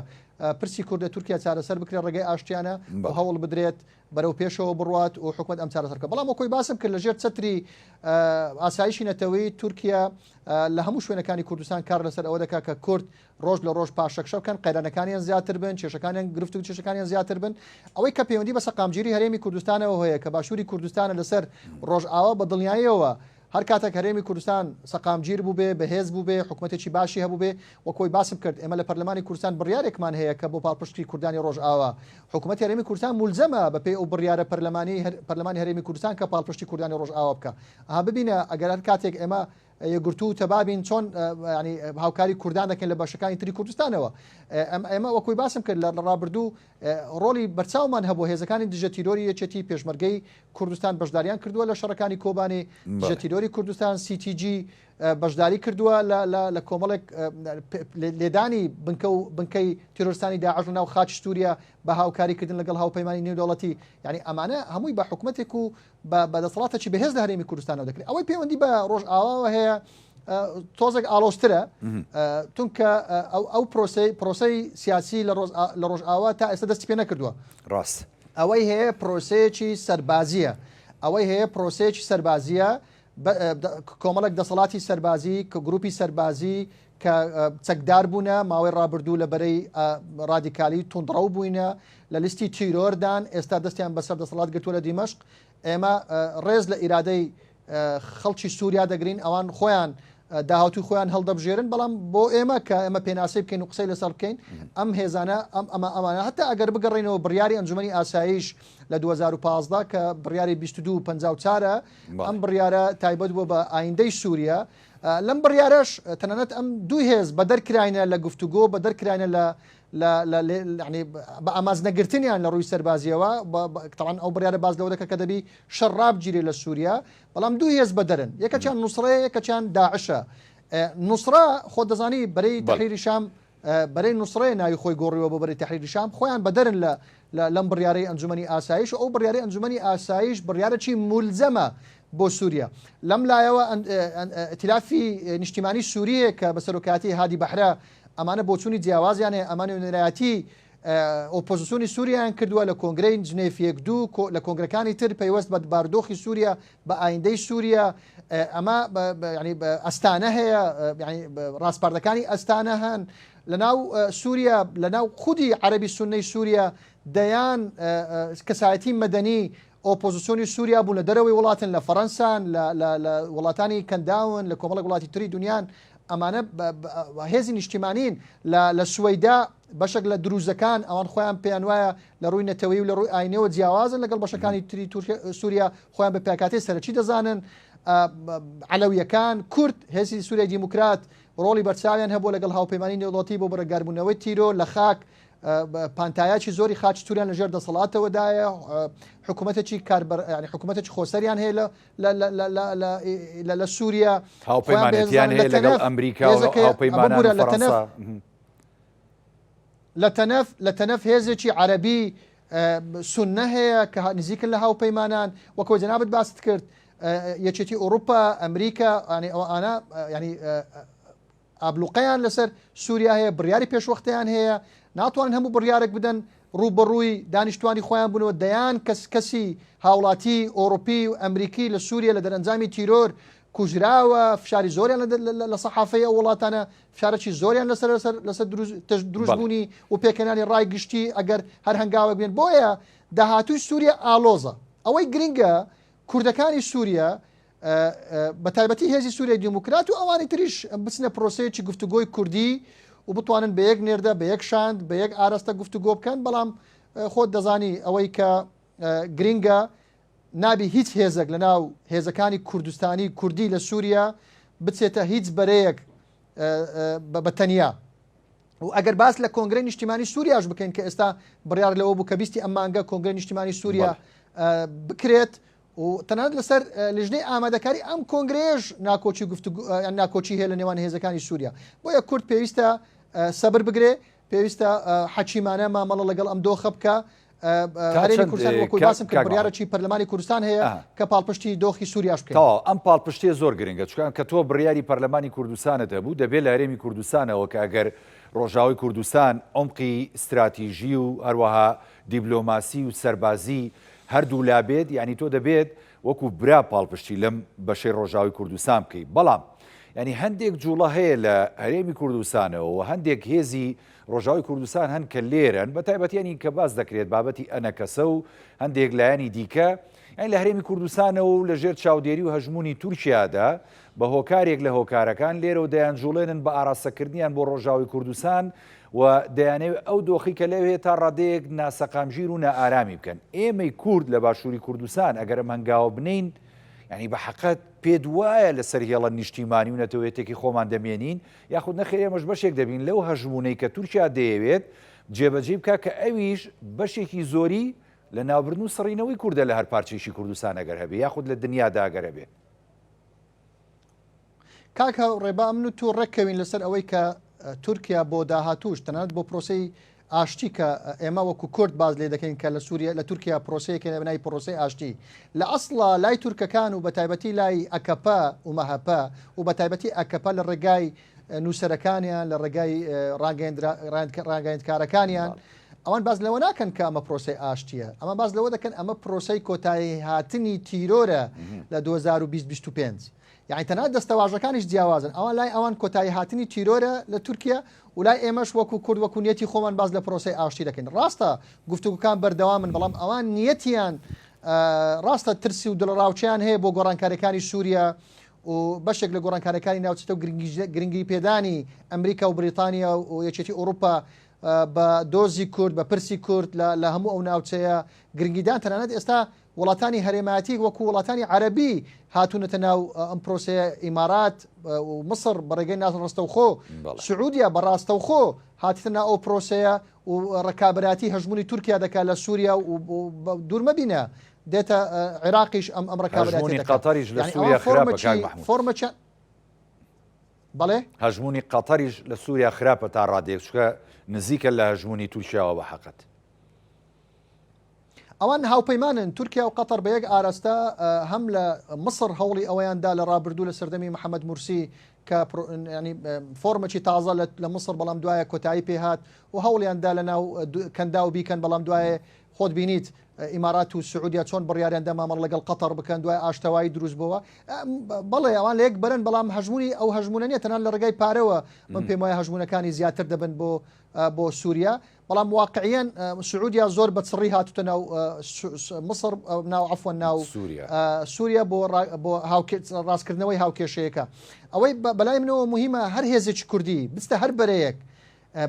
پرسی کورد لە تورکیا چارەسەر بکرێت ڕێگەی ئاشتیانە و هەوڵ بدرێت بەرەو پێشەوە بڕوات و حکومەت ئەم چارەسەر بکات. بەڵام وەکۆی باسم کرد لە ژێر چەتری ئاسایشی نەتەوەیی تورکیا لە هەموو شوێنەکانی کوردستان کار لەسەر ئەوە دەکات کە کورد ڕۆژ لە ڕۆژ پاشەکشە بکەن، قەیرانەکانیان زیاتر بن، کێشەکانیان گرفت و کێشەکانیان زیاتر بن. ئەوەی کە پەیوەندی بە سەقامگیری هەرێمی کوردستانەوە هەیە کە باشووری کوردستانە لەسەر ڕۆژئاوا بە دڵنیاییەوە هەر کاتێک هەرێمی کوردستان سەقامگیر بووبێ، بەهێز بووبێ، حکومەتێکی باشی هەبووبێ، وەک ئەوەی باسم کرد ئێمە لە پەرلەمانی کوردستان بڕیارێکمان هەیە کە بۆ پاڵپشتی کوردانی ڕۆژئاوا حکومەتی هەرێمی کوردستان مولزەمە بە پێی ئەو بڕیارە پەرلەمانیەی پەرلەمانی هەرێمی کوردستان کە پاڵپشتی کوردانی ڕۆژئاوا بکا. ئەها ببینە ئەگەر هەر کاتێک ئێمە. یەکگرتوو و تەبابین چۆن ینی هاوکاری کوردان دەکەین لە بەشەکانی تری کوردستانەوە ئێمە وەکوی باسم کرد لە ڕابردوو ڕۆڵی بەرچاومان هەبوو هێزەکانی دژە تیرۆری یەکێتی پێشمەرگەی کوردستان بەشداریان کردووە لە شەڕەکانی کۆبانێ دژە تیرۆری کوردستان CTG بەشداری کردووە لە کۆمەڵێک لێدانی بنکە و بنکەی تیرۆرستانی داعش لە ناو خاکی سووریا بە هاوکاریکردن لەگەڵ هاوپەیمانی نێودەوڵەتی یعنی ئەمانە هەمووی بە حکومەتێک و بە دەسەڵاتێکی بەهێز لە هەرێمی کوردستانەوە دەکرێت ئەوەی پەیوەندی بە ڕۆژئاواوە هەیە تۆزێک ئاڵۆزترە چونکە ئەو پرۆسی پرۆسی سیاسی لە ڕۆژئاوا تا ئێستا دەستی پێ نەکردووە ڕاست ئەوەی هەیە پرۆسەیەکی سەربازیە ئەوەی هەیە پرۆسەیەکی سەربازیە کۆمەڵێک دەسەڵاتی سەربازی کە گروپی سەربازی کە چەکدار بوونە ماوەی ڕابردوو لە بەرەی ڕادیکالی توندڕەو بووینە لە لیستی تیرۆردان ئێستا دەستیان بەسەر دەسەڵات گرتووە لە دیمەشق ئێمە ڕێز لە ئیرادەی خەڵکی سووریا دەگرین ئەوان خۆیان داهاتوی خۆیان هەڵدەبژێرن بەڵام بۆ ئێمە کە ئێمە پێناسەی بکەین و قسەی لەسەر بکەین ئەم هێزانە ئەم ئەمە ئەمانە هەتا ئەگەر بگەڕێنەوە بڕیاری ئەنجومەنی ئاسایش لە 2015 کە بڕیاری 2254 ئەم بڕیارە تایبەت بووە بە ئایندەی سووریا لەم بڕیارەش تەنانەت ئەم دوو هێز بەدەر کراینە لە گفتوگۆ بەدەر کراینە لە بە ئاماز نەگرتنیان لە ڕووی سەربازیەوە تاوان ئەو بڕیارە باز لەوە دەکە کە دەبی شەڕ ڕابگیرێ لە سووریا بەڵام دوو هێز بەدەرن یەکەچیان نوسڕەیە یەکەچیان داعشە نوسڕە خۆ دەزانی بەرەی تەحریری شام بەرەی نوسڕەیە ناوی خۆی گۆڕیوە بۆ بەرەی تەحریری شام خۆیان بەدەرن لە لەم بڕیارەی ئەنجومەنی ئاسایش و ئەو بڕیارەی ئەنجومەنی ئاسایش بڕیارێکی مولزەمە بۆ سووریا لەم لایەوە ئیتلافی نیشتیمانی سووریە کە بە سەرۆکایەتی هادی بەحرە ئەمانە بۆچوونی جیاوازیان هەیە ئەمانە نوێنەرایەتی ئۆپۆزیسیۆنی سووریایان کردووە لە کۆنگرەی جنێف یەک دوو لە کۆنگرەکانی تر پەیوەست بە بارودۆخی سووریا بە ئایندەی سووریا ئەمە ئەستانە هەیە ڕاسپاردەکانی ئەستانە هەن لە ناو سووریا لە ناو خودی عەربی سونەی سووریا دەیان کەسایەتی مەدەنی ئۆپۆزیسیۆنی سووریا بوون لە دەرەوەی وڵاتن لە فەڕەنسان لە وڵاتانی کەنداون لە کۆمەڵێک وڵاتی تری دنیان ئەمانە هێزی نیشتیمانین لە سوەیدا بەشێک لە دروزەکان ئەوان خۆیان پێیان وایە لە ڕووی نەتەوەیی و لە ڕووی ئاینەوە جیاوازن لەگەڵ بەشەکانی تری سووریا خۆیان بە پێکهاتەی سەرەکی دەزانن عەلەویەکان کورد هێزی سووریای دیموکرات ڕۆڵی بەرچاویان هەبووە لەگەڵ هاوپەیمانی نێودەوڵەتی بۆ بەرەنگاربوونەوەی تیرۆر لە خاک پانتایەکی زۆری خاکی سووریان لەژێر دەسەڵاتەوەدایە حکوومەتێکی کاربەر ینی حکوومەتێکی خۆسەریان هەیە لە لە سووریا هاوپەیمانێتیان هەیە لەگەڵ ئەمریکا هاوپەیمانان لە فەرەنسا. لە تەنەف لە تەنەف هێزێکی عەرەبی سوننە هەیە کە نزیکن لە هاوپەیمانان وەکەوە جەنابت باست کرد یەکێتی ئەوروپا ئەمریکا ینی ئەوانە ینی ئابلوقەیان لەسەر سووریا هەیە بڕیاری پێشوەختیان هەیە ناتوانن هەموو بڕیارێک بدەن ڕووبەڕووی دانیشتوانی خۆیان بوونەوە دەیان کەس کەسی هاوڵاتی ئۆروپی و ئەمریکی لە سووریە لە دەرەنجامی تیرۆر کوژراوە فشاری زۆریان لە سەحافەی ئەو وڵاتانە فشارێکی زۆریان لەسەر لەسەر لەسەر دروستبوونی و پێکهێنانی ڕای گشتی ئەگەر هەر هەنگاوێک بێن بۆیە داهاتووی سووریا ئالۆزە ئەوەی گرنگە کوردەکانی سووریا بە تایبەتی هێزی سووریای دیموکرات و ئەوانی تریش بچنە پرۆسەیەکی گفتوگۆی کوردی و بتوانن بە یەک نێردە بە یەک شاند بە یەک ئاراستە گفتوگۆ بکەن بەڵام خۆت دەزانی ئەوەی کە گرنگە نابی هیچ هێزێک لە ناو هێزەکانی کوردستانی کوردی لە سووریا بچێتە هیچ بەرەیەک بە تەنیا و ئەگەر باس لە کۆنگرەی نیشتیمانی سووریاش بکەین کە ئێستا بڕیار لەوە بوو کە بیستی ئەم مانگە کۆنگرەی نیشتیمانی سووریا بکرێت و تەنانەت لەسەر لیژنەی ئامادەکاری ئەم کۆنگرەیەش ناکۆکی گفتوگۆ ناکۆکی هەیە لە نێوان هێزەکانی سووریا بۆیە کورد پێویستە سەبر بگرێ پێویستە حەکیمانە مامەڵە لەگەڵ ئەم دۆخە بکە هەرێمی کوردستان وەکو باسم کرد بڕیارێکی پەرلەمانی کوردستان هەیە کە پاڵپشتی دۆخی سووریاش بکەین. تەواو ئەم پاڵپشتیە زۆر گرنگە چونکە کە تۆ بڕیاری پەرلەمانی کوردستانت هەبوو دەبێت لە هەرێمی کوردستانەوە کە ئەگەر ڕۆژاوای کوردستان عومقی ستراتیژی و هەروەها دیبلۆماسی و سەربازی هەردوو لا بێت یانی تۆ دەبێت وەکو برا پاڵپشتی لەم بەشەی ڕۆژاوای کوردستان بکەی بەڵام یانی هەندێک جوڵە هەیە لە هەرێمی کوردستانەوە و هەندێک هێزی ڕۆژاوای کوردستان هەن کە لێرەن بە تایبەتی یانی کە باس دەکرێت بابەتی ئەنەکەسە و هەندێک لایەنی دیکە یانی لە هەرێمی کوردستانەوە و لە ژێر چاودێری و هەژموونی تورکیادا بە هۆکارێک لە هۆکارەکان لێرەوە دەیانجوڵێنن بە ئاراستەکردنیان بۆ ڕۆژاوای کوردستان و دەیانەوێت ئەو دۆخی کە لەوێ تا ڕادەیەک ناسەقامگیر و نائارامی بکەن. ئێمەی کورد لە باشووری کوردستان ئەگەر ئەم هەنگاوە بنێین، یعنی بە حەقەت پێت وایە لەسەر هێڵە نیشتیمانی و نەتەوەیەتێکی خۆمان دەمێنین یاخود نەخێر ئێمەش بەشێک دەبین لەو هەژموونەی کە تورکیا دەیەوێت جێبەجێی بکات کە ئەویش بەشێکی زۆری لە ناوبردن و سڕینەوەی کوردە لە هەر پارچەیەکی کوردستان ئەگەر هەبێ یاخود لە دنیادا ئەگەر هەبێ. کاک هاوڕێ با من و تۆ ڕێککەوین لەسەر ئەوەی کە تورکیا بۆ داهاتووش تەنانەت بۆ پرۆسەی ئاشتی کە ئێمە وەکو کورد باز لێ دەکەین کە لە سووریا لە تورکیا پرۆسەیەکە لە بنای پرۆسەی ئاشتی لە ئەسڵا لای تورکەکان و بە تایبەتی لای ئەکەپە و مەهەپە و بە تایبەتی ئەکەپە لە ڕێگای نووسەرەکانیان لە ڕێگای ڕاگەیاندکارەکانیان ئەوان باس لەوە ناکەن کە ئەمە پرۆسەی ئاشتیە ئەمە باس لەوە دەکەن ئەمە پرۆسەی کۆتایی هاتنی تیرۆرە لە 2025 یعنی تەنها دەستەواژەکانیش جیاوازن ئەوان لای ئەوان کۆتایی هاتنی تیرۆرە لە تورکیا و لای ئێمەش وەکو کورد وەکو نیەتی خۆمان باس لە پرۆسەی ئاشتی دەکەین ڕاستە گفتوگوکان بەردەوامن بەڵام ئەوان نیەتیان ڕاستە ترسی و دڵەڕاوکێیان هەیە بۆ گۆڕانکاریەکانی سووریا و بەشێک لە گۆڕانکاریەکانی ناوچەکە و گرنگی پێدانی ئەمریکا و بریتانیا و یەکێتی ئەوروپا بە دۆزی کورد بە پرسی کورد لە هەموو ئەو ناوچەیە گرنگیدان تەنانەت ئێستا وڵاتانی هەرێمایەتی وەکو وڵاتانی عەرەبی هاتوونەتە ناو ئەم پرۆسەیە ئیمارات و مسڕ بە ڕێگەی ناڕاستەوخۆ سعودیا بە ڕاستەوخۆ هاتتە ناو ئەو پرۆسەیە و ڕکابەتی هەژمونی تورکیا دەکات لە سووریا و دوور مەبینە دێتە عێراقیش ئەم ئەم ڕکابەتی قەتەریش لە سووریا خراپە کاک مەحمود فۆرمەچە بەڵێ هەژمونی قەتەریش لە سووریا خراپە تا ڕادەیەک چونکە نزیکە لە هەژمونی تورکیاوە بە حەقەت. ئەوان هاوپەیمانن، تورکیا و قەتەر بە یەک ئاراستە، هەم لە میسڕ هەوڵی ئەوەیان دا لە ڕابردوو لە سەردەمی محەمەد مورسی کە ینی فۆرمێکی تازە لە میسڕ بەڵام دوایە کۆتایی پێهات و هەوڵیان دا لە ناو کەنداو بیکەن بەڵام دوایە خۆت بینیت ئیمارات و سعودیا چۆن بڕیاریان دا مامەڵە لەگەڵ قەتەر بکەن دوای ئاشتەوایی دروست بووە بەڵێ ئەوان لە یەک بەرن بەڵام هەژمونی ئەو هەژمونە نیە تەنان لە ڕێگای پارەوە من پێم وایە هەژمونەکانی زیاتر دەبن بۆ بۆ سووریا بەڵام واقعیەن سعودیا زۆر بە چڕی هاتوتە ناو مصر ناو عفوەن ناو سووریا بۆ بۆ ڕاستکردنەوەی هاوکێشەیەەکە ئەوەی بەلای منەوە مهمە هەر هێزێکی کوردی بستە هەر بەرەیەک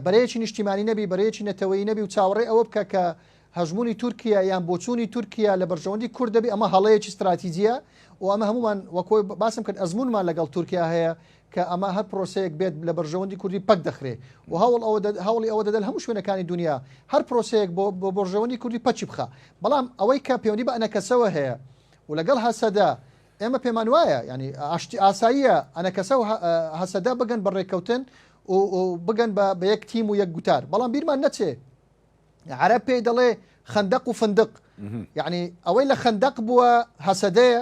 بەرەیەکی نیشتیمانی نەبی بەرەیەکی نەتەوەیی نەبی و چاوەڕێ ئەوە بکە کە هەژمونی تورکیا یان بۆچوونی تورکیا لە بەرژەوەندی کورد دەبی ئەمە هەڵەیەکی استراتیجیە و ئەمە هەمومان وەکۆی باسم کرد ئەزمونمان لەگەڵ تورکیا هەیە کە ئەمە هەر پرۆسەیەک بێت لە بەرژەوەندی کوردی پەک دەخرێ و هەوڵ ئەوە هەوڵی ئەوە دەدەن هەموو شوێنەکانی دنیا هەر پرۆسەیەک بۆ بۆ بەرژەوەندی کوردی پەکی بخا بەڵام ئەوەی کە پەیوەندی بە ئەنەکەسەوە هەیە و لەگەڵ هەسەدە ئێمە پێمان وایە ینی ئاشتی ئاساییە ئەنەکەسە و هەسەدە بگەن بە ڕێککەوتن و بگەن بە یەک تیم و یەک گوتار بەڵام بیرمان نەچێ عەرەب پێی دەڵێ خەندەق و فندق یعنی ئەوەی لە خەندەق بووە هەسەدەیە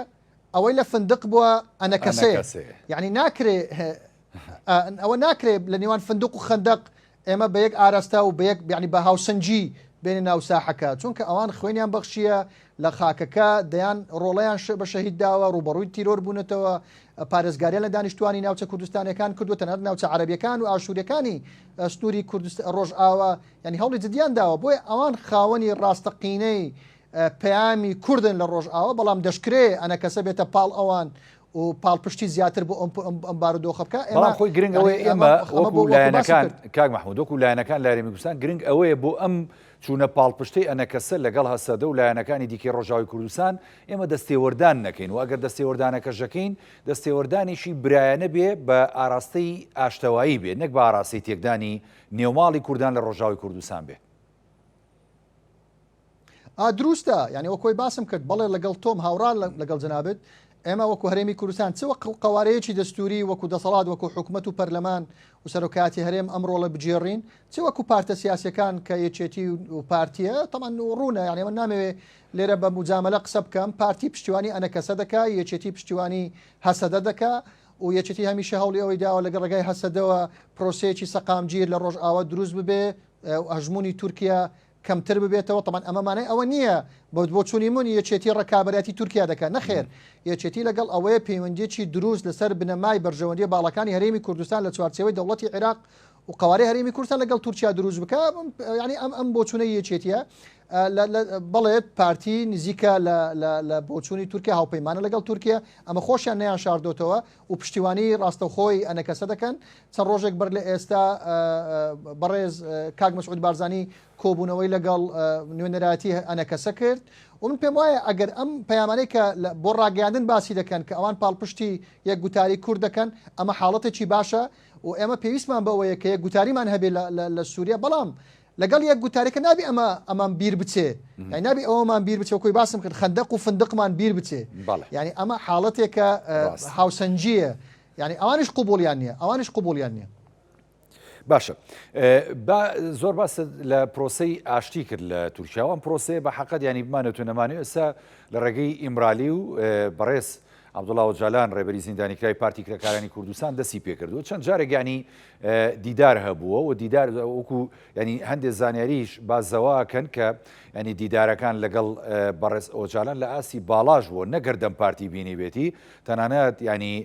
ئەوەی لە فندق بووە ئەنەکەسەیە یعنی ناکرێ ئەوە ناکرێ لە نێوان فندق و خەندەق ئێمە بە یەک ئاراستە و بە یەک یعنی بە هاوسەنگی بێنە ناو ساحەکە چونکە ئەوان خوێنیان بەخشیە لە خاکەکە دەیان ڕۆڵەیان بە شەهید داوە ڕوبەڕووی تیرۆر بوونەتەوە پارێزگاریان لە دانیشتوانی ناوچە کوردستانەکان کردو تەنانەت ناوچە عەرەبیەکان و ئاشووریەکانی سنووری کوردستان ڕۆژئاوا یانی هەوڵی جدیان داوە بۆیە ئەوان خاوەنی ڕاستەقینەی پەیامی کوردن لە ڕۆژئاوا بەڵام دەشکرێ ئەنەکەسە بێتە پاڵ ئەوان و پاڵپشتی زیاتر بۆ ئەم بارودۆخە بکە بەڵام خۆی گرنگ ئەوەیە ئێمە وەکو لایەنەکان کاک محمود وەکو لایەنەکان لە هەرێمی کوردستان گرنگ ئەوەیە بۆ ئەم چوونە پاڵپشتەی ئەنەکەسە لەگەڵ هەسەدە و لایەنەکانی دیکەی ڕۆژاوی کوردستان ئێمە دەستێوەردان نەکەین و ئەگەر دەستێوەردانەکەش دەکەین دەستێوەردانێکی برایانە بێ بە ئاراستەی ئاشتەوایی بێ نەک بە ئاراستەی تێکدانی نێوماڵی کوردان لە ڕۆژاوی کوردستان بێ. ئا دروستە یعنی وەکۆی باسم کرد بەڵێ لەگەڵ تۆم هاوڕا لەگەڵ جەنابت ئێمە وەکو هەرێمی کوردستان چ وەک قوارەیەکی دەستوری وەکو دەسەڵات وەکو حکومەت و پەرلەمان و سەرۆکاتی هەرێم ئەم ڕۆڵە بگێڕین چ وەکو پارتە سیاسەکان کە یەکێتی و پارتیە تەمان و ڕوونە یعنی من نامەوێ لێرە بە مجاملە قسە بکەم پارتی پشتیوانی ئەنەکەسە دەکا یەکێتی پشتیوانی هەسەدە دەکا و یەکێتی هەمیشە هەوڵی ئەوەی داوە لەگەڵ ڕێگای هەسەدەوە پرۆسەیەکی سەقامگیر لە ڕۆژئاوا دروست ببێ و هەژموونی تورکیا کەمتر ببێتەوە، تەبعەن ئەمە مانای ئەوە نییە بە بۆچوونی من یەکێتی ڕکابەرایەتی تورکیا دەکات، نەخێر یەکێتی لەگەڵ ئەوەیە پەیوەندییەکی دروست لەسەر بنەمای بەرژەوەندییە باڵاکانی هەرێمی کوردستان لە چوارچێوەی دەوڵەتی عێراق و قەوارەی هەرێمی کوردستان لەگەڵ تورکیا دروست بکا، یانی ئەم ئەم بۆچوونەی یەکێتییە. بەڵێ پارتی نزیکە لە بۆچوونی تورکیا هاوپەیمانە لەگەڵ تورکیا ئەمە خۆشیان نەیان شاردۆتەوە و پشتیوانی ڕاستەوخۆی ئەنەکەسە دەکەن چەند ڕۆژێک بەر لە ئێستا بەڕێز کاک مەسعود بارزانی کۆبوونەوەی لەگەڵ نوێنەرایەتی ئەنەکەسە کرد و من پێم وایە ئەگەر ئەم پەیامانەی کە بۆ ڕاگەیاندن باسی دەکەن کە ئەوان پاڵپشتی یەک گوتاری کورد دەکەن ئەمە حاڵەتێکی باشە و ئێمە پێویستمان بەوەیە کە یەک گوتاریمان هەبێ لە سووریا بەڵام لەگەڵ یەک گوتارێکە نابی ئەمە ئەمان بیر بچێ یعنی نابی ئەوەمان بیر بچێ کۆی باسم کرد خەندەق و فندقمان بیر بچێ یعنی ئەمە حاڵەتێکە هاوسەنگیە یعنی ئەوانیش قوبولیان نییە ئەوانیش قوبولیان نییە. باشە با زۆر باست لە پرۆسی ئاشتی کرد لە تورکیا ئەم پرۆسەیە بە حەقەت ینی بمانێت و نەمانێت ئێستا لە ڕێگەی ئیمرالی و بەڕێز عەبدوڵا ئۆجالان ڕێبەری زیندانیکراوی پارتی کرێکارانی کوردستان دەستی پێکردووە چەند جارێک ینی دیدار هەبووە و دیدار وەکو ینی هەندێک زانیاریش بازەواکەن کە ینی دیدارەکان لەگەڵ بەڕێز ئۆجالان لە ئاستی باڵاش بووە نەگەردەم پارتی بینیبێتی تەنانەت ینی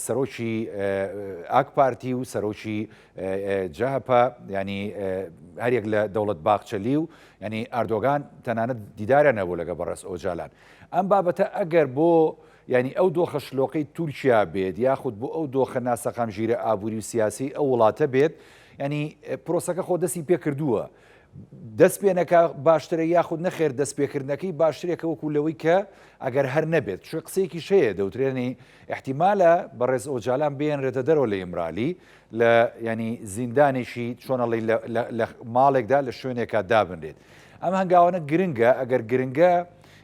سەرۆکی ئاک پارتی و سەرۆکی جەهەپە ینی هەریەک لە دەوڵەت باخچەلی و ینی ئەردۆگان تەنانەت دیداریان هەبوو لەگە بەڕێز ئۆجالان ئەم بابەتە ئەگەر بۆ یانی ئەو دۆخە شلۆقەی تورکیا بێت یاخود بۆ ئەو دۆخە ناسەقامگیرە ئابووری و سیاسی ئەو وڵاتە بێت ینی پرۆسەکە خۆ دەستی پێکردووە دەست پێ نەکا باشترە یاخود نەخێر دەست پێکردنەکەی باشترێکە وەکو لەوەی کە ئەگەر هەر نەبێت چ قسەیەکیش هەیە دەوترێنی احتیمالە بەڕێز ئۆجالان بێنرێتە دەرەوە لە ئیمرالی لە ینی زیندانێکی چۆنەڵی لە ماڵێکدا لە شوێنێکا دابنرێت ئەم هەنگاوانە گرنگە ئەگەر گرنگە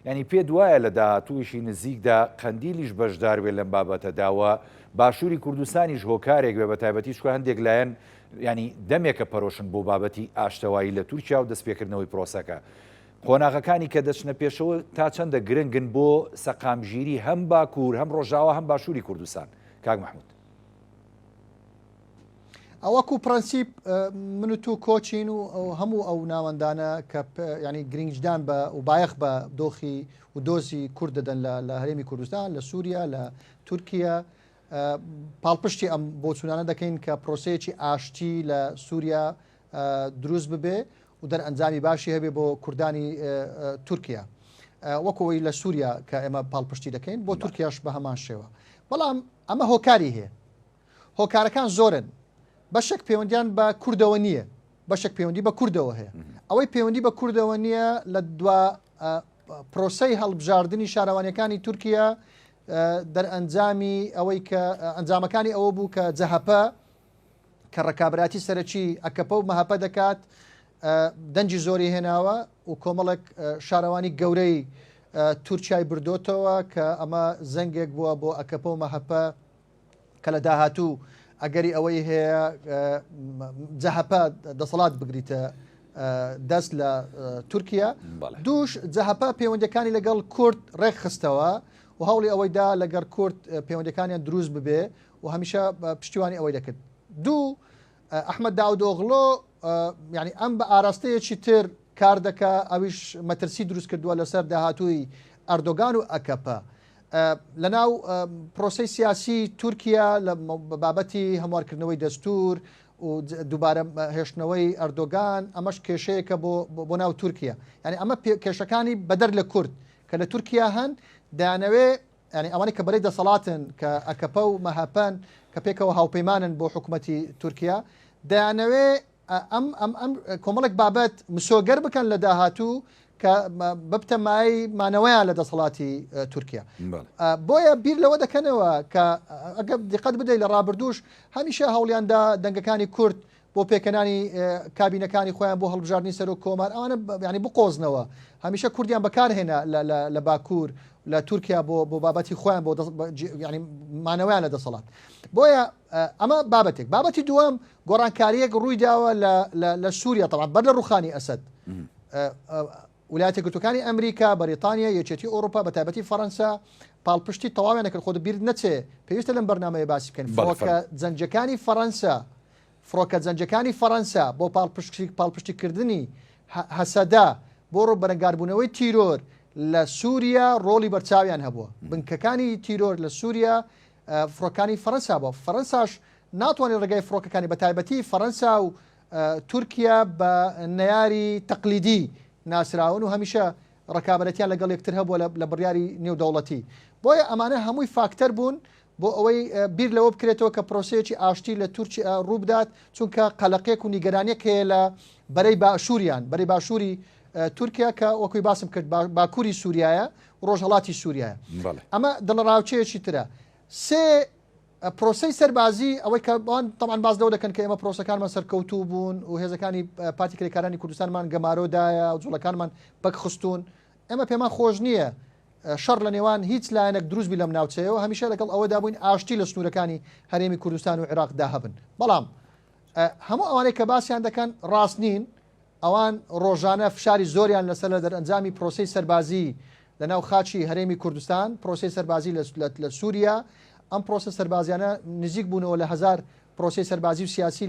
ینی پێ دوایە لە داهاتوویشی نزیکدا قەندیلیش بەشدار بێت لەم بابەتەداوە باشووری کوردستانیش هۆکارێک بێ بە تایبەتی چکە هەندێک لایەن ینی دەمێکە پەرۆشن بۆ بابەتی ئاشتەوایی لە تورکیا و دەستپێکردنەوەی پرۆسەکە قۆناغەکانی کە دەچنە پێشەوە تا چەندە گرنگن بۆ سەقامگیری هەم باکوور هەم ڕۆژاوا هەم باشووری کوردستان کاک محمود. وەکو پرەنسیپ من و تو کۆچین و هەموو ئەو ناوەندانە کە ینی گرنگجدان بە و بایەخ بە دۆخی و دۆزی کورد دەدەن لە هەرێمی کوردستان لە سووریا لە تورکیا پاڵپشتی ئەم بۆچوونانە دەکەین کە پرۆسەیەکی ئاشتی لە سووریا دروست ببێ و دەرئەنجامی باشی هەبێ بۆ کوردانی تورکیا وەکەوەی لە سووریا کە ئێمە پاڵپشتی دەکەین بۆ تورکیاش بە هەمان شێوە بەڵام ئەمە هۆکاری هەیە هۆکارەکان زۆرن بەشێک پەیوەندیان بە کوردەوە نییە بەشێک پەیوەندی بە کوردەوە هەیە ئەوەی پەیوەندی بە کوردەوە نییە لە دوا پرۆسەی هەڵبژاردننی شارەوانیەکانی تورکیا دەرئەنجامی ئەوەی کە ئەنجامەکانی ئەوە بوو کە جەهەپە کە ڕکابراتی سەرەکی ئەکەپە و مەهەپە دەکات دەنگی زۆری هێناوە و کۆمەڵێک شارەوانی گەورەی تورکیای بردۆتەوە کە ئەمە زەنگێک بووە بۆ ئەکەپە و مەهەپە کە لە داهاتوو ئەگەری ئەوەی هەیە جەهەپە دەسەڵات بگریتە دەست لە تورکیا دووش جەهەپە پەیوەندەکانی لەگەڵ کورد ڕێکخستەوە و هەوڵی ئەوەی دا لەگەڵ کورد پەیوەندەکانیان دروست ببێ و هەمیشە پشتیوانی ئەوەی دەکرد دوو ئەحمەد داودئۆغلۆ یعنی ئەم بە ئاراستەیەکی تر کار دەکا ئەویش مەترسی دروست کردووە لەسەر داهاتووی ئەردۆگان و ئەکەپە لەناو پرۆسەی سیاسی تورکیا لە بابەتی هەموارکردنەوەی دەستور و دووبارە هێشتنەوەی ئەردۆگان ئەمەش کێشەیەکە بۆ بۆ ناو تورکیا یعنی ئەمە کێشەکانی بەدەر لە کورد کە لە تورکیا هەن دەیانەوێ یانی ئەوانەی کە بەرەی دەسەڵاتن کە ئەکەپە و مەهەپەن کە پێکەوە هاوپەیمانن بۆ حکوومەتی تورکیا دەیانەوێ ئەم ئەم ئەم کۆمەڵێک بابەت مسۆگەر بکەن لە داهاتوو کە ببتە مای مانەوەیان لە دەسەڵاتی تورکیا بۆیە بیر لەوە دەکەنەوە کە ئەگە دیقەت بدەیت لە ڕابردووش هەمیشە هەوڵیاندا دەنگەکانی کورد بۆ پێکهێنانی کابینەکانی خۆیان بۆ هەڵبژاردنی سەرۆک کۆمار ئەوانە ینی بقۆزنەوە هەمیشە کوردیان بەکارهێنا لە باکوور لە تورکیا بۆ بۆ بابەتی خۆیان بۆ ینی مانەوەیان لە دەسەڵات بۆیە ئەمە بابەتێک بابەتی دووەم گۆڕانکاریەک ڕووی داوە لە سووریا تەڵام بەر لە ڕوخانی ئەسد ولایەتە یەکگرتووەکانی ئەمریکا، بەریتانیا، یەکێتی ئەوروپا بە تایبەتی فەرەنسا پاڵپشتی تەواویان دەکرد، خۆت بیرت نەچێ پێویستە لەم بەرنامەیە باسی بکەین، فڕۆکە جەنگیەکانی فەرەنسا فڕۆکە جەنگیەکانی فەرەنسا بۆ پاڵپشتی پاڵپشتیکردنی هەسەدە بۆ ڕۆ بەرەنگاربوونەوەی تیرۆر لە سووریا ڕۆڵی بەرچاویان هەبووە، بنکەکانی تیرۆر لە سووریا فڕۆکانی فەرەنسا بووە، فەرەنساش ناتوانێت ڕێگای فڕۆکەکانی بە تایبەتی فەرەنسا و تورکیا بە نەیاری تەقلیدی. ناسراون و هەمیشە ڕکابەرەتیان لەگەڵ یەکتر هەبووە لە بڕیاری نێودەوڵەتی. بۆیە ئەمانە هەمووی فاکتەر بوون بۆ ئەوەی بیر لەوە بکرێتەوە کە پرۆسەیەکی ئاشتی لە تورکیا ڕووبدات، چونکە قەلەقێک و نیگەرانیەک هەیە لە بەرەی باشووریان، بەرەی باشووری تورکیا کە وەکوی باسم کرد باکووری سووریایە و ڕۆژهەڵاتی سووریایە. ئەمە دڵەڕاوکێیەکی ترە. سێ، پرۆسەی سەربازی، ئەوەی کە ئەوان تەبعەن باس لەوە دەکەن کە ئێمە پرۆسەکانمان سەرکەوتوو بوون و هێزەکانی پارتی کرێکارانی کوردستانمان گەمارۆ دایە و جوڵەکانمان پەک خستوون، ئێمە پێمان خۆش نییە شەڕ لە نێوان هیچ لایەنێک دروست بی لەم ناوچەیەوە، هەمیشە لەگەڵ ئەوەدا بووین ئاشتی لە سنوورەکانی هەرێمی کوردستان و عێراقدا هەبن، بەڵام هەموو ئەوانەی کە باسیان دەکەن ڕاست نین، ئەوان ڕۆژانە فشاری زۆریان لەسەر لە دەرئەنجامی پرۆسەی سەربازی لە ناو خاکی هەرێمی کوردستان، پرۆسەی سەربازی لە سووریا، ئەم پرۆسە سەربازیانە نزیک بوونەوە لە هەزار پرۆسەی سەربازی و سیاسی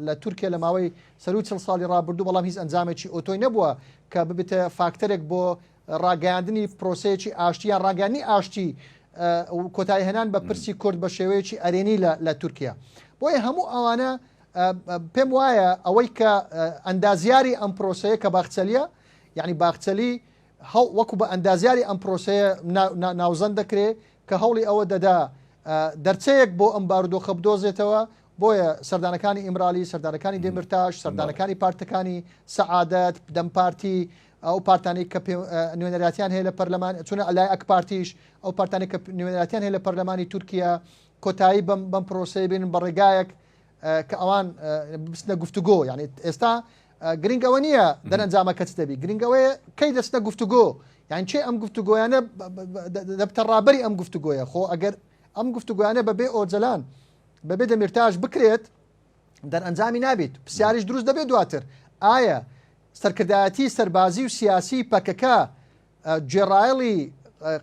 لە تورکیا لە ماوەی سەرووی 40 ساڵی ڕابردوو، بەڵام هیچ ئەنجامێکی ئەوتۆی نەبووە کە ببێتە فاکتەرێک بۆ ڕاگەیاندنی پرۆسەیەکی ئاشتی یان ڕاگەیاندنی ئاشتی و کۆتاییهێنان بە پرسی کورد بە شێوەیەکی ئەرێنی لە تورکیا. بۆیە هەموو ئەوانە پێم وایە ئەوەی کە ئەندازیاری ئەم پرۆسەیە کە باخچەلیە یعنی باخچەلی وەکو بە ئەندازیاری ئەم پرۆسەیە ناوزەند دەکرێ کە هەوڵی ئەوە دەدا دەرچەیەک بۆ ئەم بارودۆخە بدۆزێتەوە بۆیە سەردانەکانی ئیمرالی سەردانەکانی دێمرتاش سەردانەکانی پارتەکانی سەعادەت دەم پارتی ئەو پارتانەی کە نوێنەراتیان هەیە لە پەرلەمان چونە لای ئەک پارتیش ئەو پارتانی کە نوێنەراتیان هەیە لە پەرلەمانی تورکیا کۆتایی بەم بەم پرۆسەیە بێنن بە ڕێگایەک کە ئەوان بچنە گفتوگۆ یعنی ئێستا گرنگ ئەوە نییە دەرەنجامەکە چ دەبی گرنگ ئەوەیە کەی دەچنە گفتوگۆ یان چێ ئەم گفتوگۆیانە دەبتە ڕابەری ئەم گفتوگۆیە خۆ ئەگەر ئەم گفتوگۆیانە بەبێ ئۆجەلان بەبێ دەمیرتاش بکرێت دەرئەنجامی نابێت پرسیاریش دروست دەبێت دواتر ئایا سەرکردایەتی سەربازی و سیاسی پەکەکە گوێڕایەڵی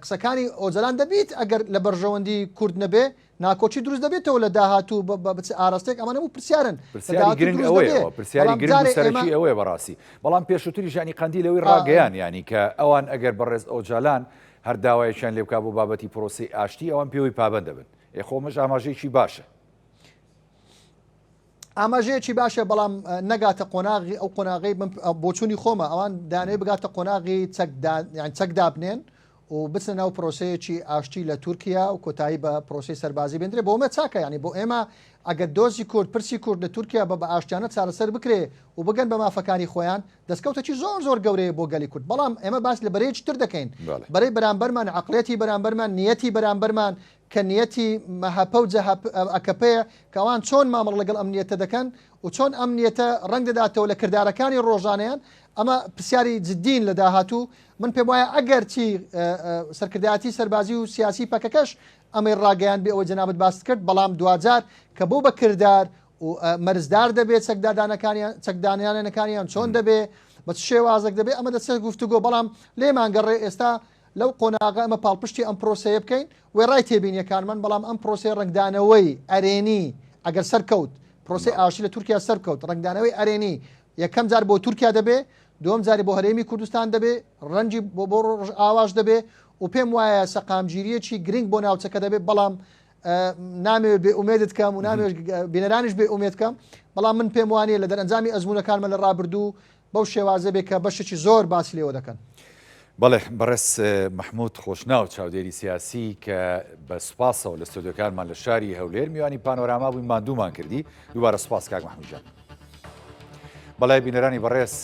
قسەکانی ئۆجەلان دەبیت ئەگەر لە بەرژەوەندی کورد نەبێ ناکۆکی دروست دەبێتەوە لە داهاتوو بە چ ئاراستەیەک ئەمانە هەموو پرسیارن لە پرسیاری داهاتوو گرنگ دروست ئەوەیە دەبێ ئەوە پرسیاری بەڵام گرنگ و جارێ ئێمە سەرەکی ئەوەیە بەڕاستی بەڵام پێشووتریش یانی قەندیل ئەوەی ئا ڕاگەیان یانی کە ئەوان ئەگەر بەڕێز ئۆجالان هەر داوایەکیان لێ بکا بۆ بابەتی پرۆسەی ئاشتی ئەوان پێوەی پابەند دەبن ئێ خۆ ئەمەش ئاماژەیەکی باشە. ئاماژەیەکی باشە بەڵام نەگاتە قۆناغی ئەو قۆناغی من بۆچوونی خۆمە ئەوان دانەوێت بگاتە قۆناغی یان چەک دابنێن و بچنە ناو پرۆسەیەکی ئاشتی لە تورکیا و کۆتایی بە پرۆسی سەربازی بێندرێ بۆ ئەمە چاکە ینی بۆ ئێمە ئەگەر دۆزی کورد پرسی کورد لە تورکیا بە بە ئاشتیانە چارەسەر بکرێ و بگەن بە مافەکانی خۆیان دەستکەوتێکی زۆر زۆر گەورەیە بۆ گەلی کورد بەڵام ئێمە باس لە بەرەیەکی تر دەکەین بەرەی بەرامبەرمان عقلێتی بەرامبەرمان نیەتی بەرامبەرمان کە نیەتی مەهەپە و ئەکەپەیە کە ئەوان چۆن مامەڵە لەگەڵ ئەم نیەتە دەکەن و چۆن ئەم نیەتە ڕەنگ دەداتەوە لە کردارەکانی ڕۆژانەیان، ئەمە پرسیاری جدین لە داهاتوو، من پێم وایە ئەگەرچی سەرکردایەتی سەربازی و سیاسی پەکەکەش ئەمەی ڕاگەیاند بێ ئەوەی جەنابت باست کرد، بەڵام دواجار کە بۆ بە کردار و مەرجدار دەبێت چەکدادانەکانیان چەکدانیانەکانیان چۆن دەبێ بە چ شێوازێک دەبێ ئەمە دەچێت گفتوگۆ، بەڵام لێمان گەڕێ ئێستا لەو قۆناغە ئەمە پاڵپشتی ئەم پرۆسەیە بکەین، وێڕای تێبینییەکانمان، بەڵام ئەم پرۆسەیە ڕەنگدانەوەی ئەرێنی، ئەگەر سەرکەوت، پرۆسەی ئاشتی لە تورکیا سەرکەوت، ڕەنگدانەوەی ئەرێنی یەکەم جار بۆ تورکیا دەبێ، دووەم جاری بۆ هەرێمی کوردستان دەبێ، ڕەنگی بۆ بۆ ڕۆژئاواش دەبێ و پێم وایە سەقامگیرییەکی گرنگ بۆ ناوچەکە دەبێ، بەڵام نامەوێت بێ ئومێدت کەم و نامەوێت بینەرانیش بێ ئومێد کەم، بەڵام من پێم وانییە لە دەرئەنجامی ئەزموونەکانمە لە ڕابردوو بەو شێوازە بێ کە بەشێکی زۆر باسی لێوە دەکەن. بەڵێ بەڕێز مەحمود خۆشناو چاودێری سیاسی کە بە سوپاسەوە لە ستۆدیۆکانمان لە شاری هەولێر میوانی پانۆراما بووین ماندوومان کردی دووبارە سوپاس کاک مەحمود جان. بەڵێ بینەرانی بەڕێز.